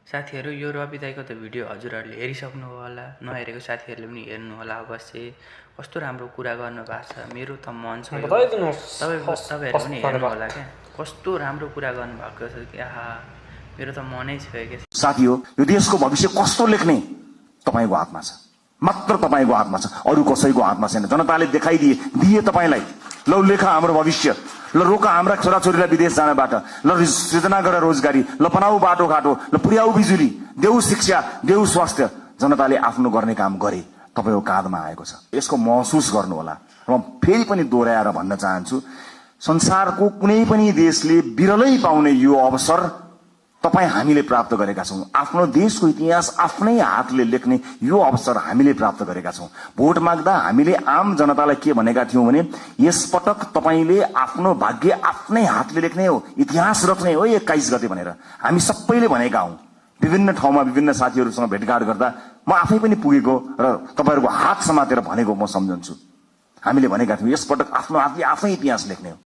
साथीहरू यो रवि दाइको त भिडियो हजुरहरूले हेरिसक्नु होला, नहेरेको साथीहरूले पनि हेर्नु होला अवश्य। कस्तो राम्रो कुरा गर्नुभएको छ, मेरो त मन छ। तपाईँहरू पनि हेर्नु होला क्या, कस्तो राम्रो कुरा गर्नुभएको छ कि आहा, मेरो त मनै छ क्या। साथी हो, यो देशको भविष्य कस्तो लेख्ने तपाईको हातमा छ, मात्र तपाईको हातमा छ, अरू कसैको हातमा छैन। जनताले दिए तपाईलाई, ल लेखा हाम्रो भविष्य, ल रोका हाम्रा छोराछोरीलाई विदेश जानबाट, ल सृजना गर रोजगारी, ल बनाऊ बाटोघाटो, ल पुर्याऊ बिजुली, देऊ शिक्षा, देऊ स्वास्थ्य। जनताले आफ्नो गर्ने काम गरे, तपाईको काँधमा आएको छ, यसको महसुस गर्नु होला। र म फेरि पनि दोहोऱ्याएर भन्न चाहन्छु, संसारको कुनै पनि देशले बिरलै पाउने यो अवसर तपाई हामीले प्राप्त गरेका छौं। आफ्नो देशको इतिहास आफ्नै हातले लेख्ने यो अवसर हामीले प्राप्त गरेका छौं। भोट माग्दा हामीले आम जनतालाई के भनेका थियौं भने, यसपटक तपाईले आफ्नो भाग्य आफ्नै हातले लेख्ने हो, इतिहास रच्ने हो 21 गते भनेर हामी सबैले भनेका हौं। विभिन्न ठाउँमा विभिन्न साथीहरूसँग भेटघाट गर्दा म आफै पनि पुगेको र तपाईहरुको हात समातेर भनेको म सम्झन्छु। हामीले भनेका थियौं यसपटक आफ्नो हातले आफै इतिहास लेख्ने हो।